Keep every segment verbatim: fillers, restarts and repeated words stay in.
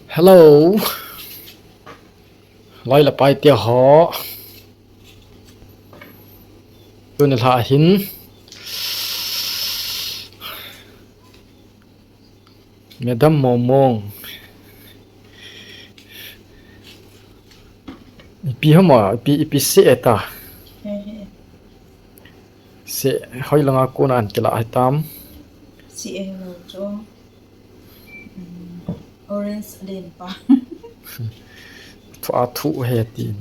Hello. Loi le pai te ho. Tuni lha hin. Madam Momong. Ipi hama, ipi, ipi se eta. He, he. Se, hoi langa kona an kila hitam. Se e lo cho. Mm, orange len pa. Thu a thu he tin.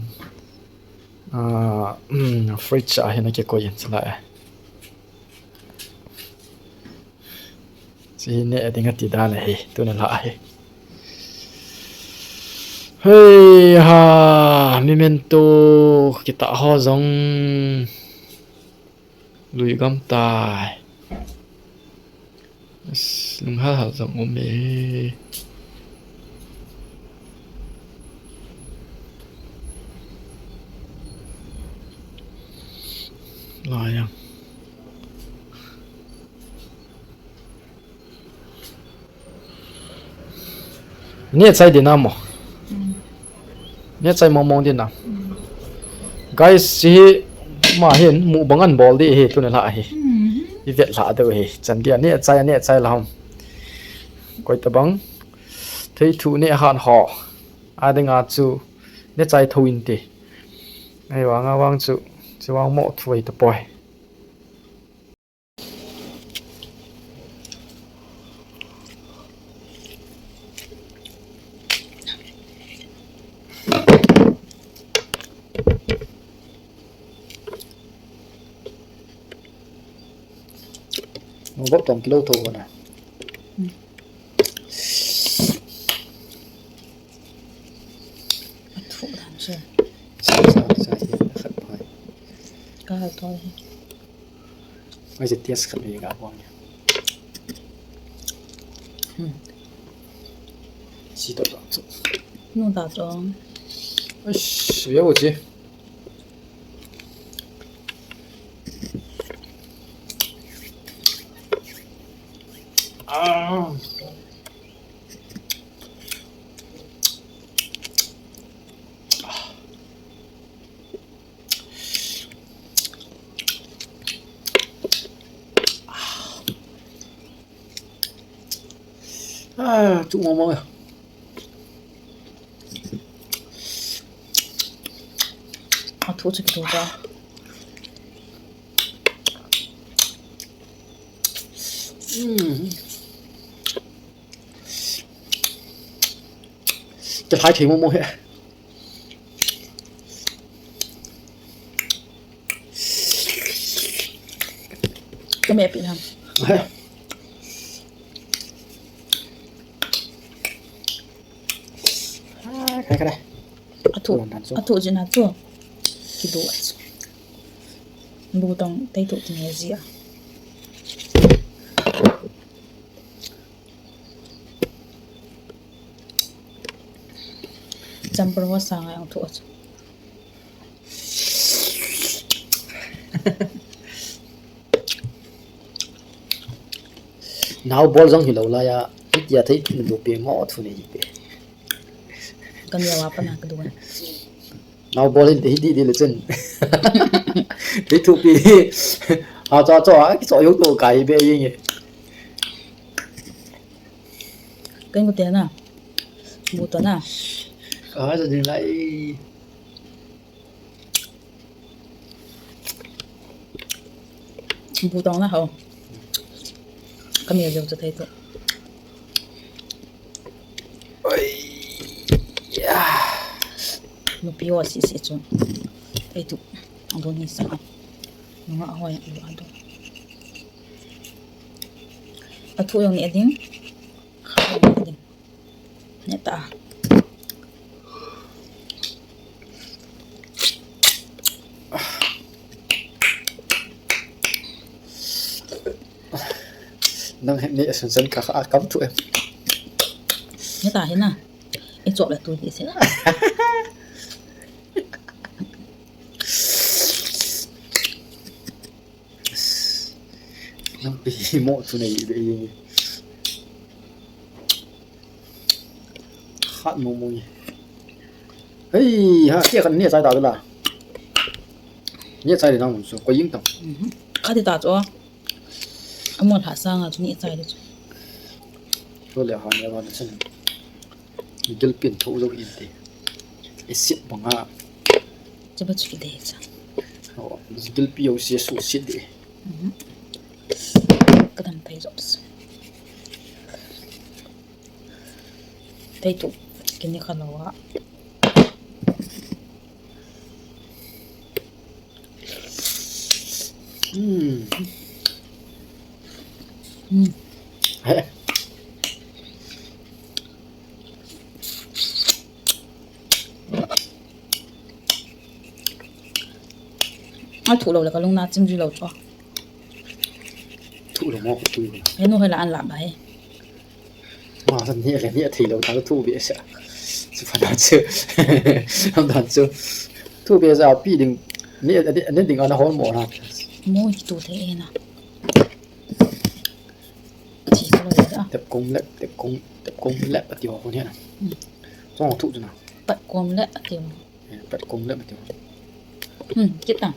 Ah, mm, fridge a hin a ke koi in sila e. Chi ne ding ati dan ahi, tuni la ahi. Hei ha, memento kita ho jong lui gam tai. Lunghal hal jong um e. Lai ang. Neh chai ding a mo. Neh chai mong mong ding a. Guys, hiche hi ma hin mukbang an bol ding hi tuni la hi. I vet la deu hi. Chan dia neh chai, neh chai la ham. Koi tabang. Thei thu neh han ho. A ding a chu neh chai tho in ti. Ei vang a vang chu, chu vang mo thu ei ta poi. Nobok tong kilo tho na. A thu dan chu. Sa, sa, sa, hi, khat phai. Ka hal to hi. Ai, je test khat ni ka bong ni. Hmm. Si to to. Nu ta to. Ai, yo ji. Ah. Ah, chu mong mong. A thu chu kitu ta. Mm. Ka thai thei mong mong he. Ka meh pi ham. Ah, khai khai. A thu, a thu jin a chu. Kidu a chu. Bu tong tei tu ti nge ji a. Champur ho sang a ang thu a chu. Nao bol jong hilou lai a, hitia thei thu du pe mo thu nei pe. Ka neo a pana ka duan. Nao bol in te hi di di le chen. Thei thu pe. Ha cha cha a ki cho yo to kai be yin ye. Ken ko te na. Bu to na. Ka ha ding lai. Bu tong na ho. Ka mi jo cha thei to. Oi. Ya. Nupi ho si si chu. Thei to. Ado ni sa. Nunga ho ya ado. A thu jong ni a ding. Kha jong ni a ding. Neta. Nang he ni asun san ka kha kam thu em. Neta he na. I chop la tu di se. Lampi mo thu nei be. Hat mo mo ni. Hei, ha, kia kan ne chai ta la. Ne chai le nang mun so, ko ying tam. Mhm. Kati ta cho. Amo la sa nga chu ne chai de chu. Lo le ha ne ba de chen. Gil pin tho lo in te. Isit banga. Chaba chu ki de cha. Oh, gil pi yo si su sit de. Mhm. Ka dam thei jo. Thei tu, kini kha lo a. Hmm. Hmm. He. A thu lo le ka lung na chim ji lo cho. Thu lo mo ko thu. He nu he la an la ba he. Ma san ni le ni thei lo ta thu be sa. Su fa da chu. Am dan chu. Thu be sa pi ding. Ni ni ding ana hol mo na. Mo tu thei e na. Chi ko lo da. Tep kong le, tep kong, tep kong le ati ho ni na. Hmm. Chong thu chu na. Pat kong le ati ho. Eh, pat kong le ati ho. Hmm, kit ta.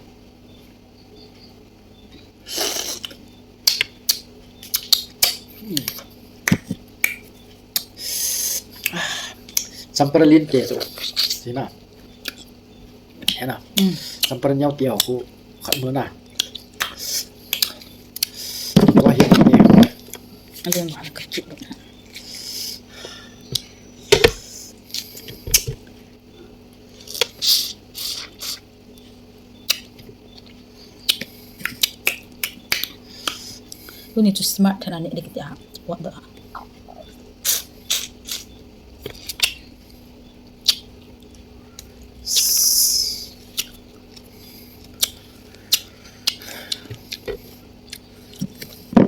Champara lin te chu. Sina. Hena. Hmm. Champara nyau te ho khu khat mo na. Wa hi ni. Alen wa ka kit. Tuni chu smart thana ni dik tia. What the?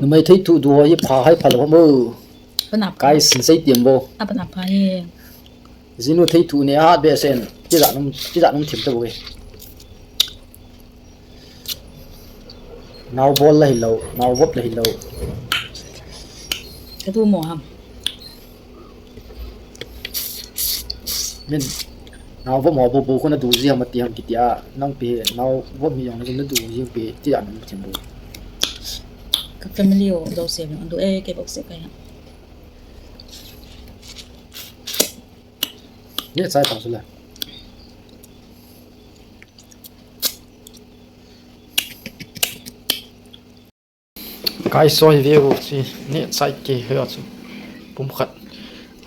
Numei thei thu du ho hi pha hai pha lo mo. Pana pha. Kai sin sei tiam bo. A pana pha hi. Jinu thei thu ne a be sen. Ti ja num, ti ja num thim ta bo e. Nau bol la hi lo, nau vop la hi lo. Ka tu mo ham. Min, nau vop mo bo bo ko na du ji ham ti ham ki tia, nang pi nau vop mi yong na du ji pi ti ja num thim bo. Ka family o do se mi do e ke bok se ka ya. Ni chai ta su la. Kai soi view si ni chai ke he chu. Pum khat.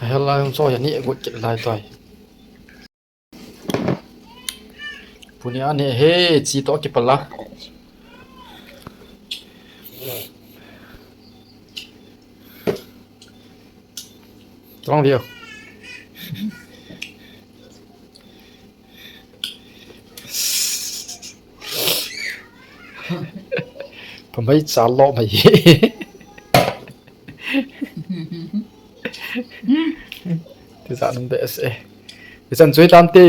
A hel la so ya ni gut kit lai toi. Puni a ne he chi to ki pala. Trong view. Pamai cha lo mai. Ti sa nung be se. Ti san chui tam ti.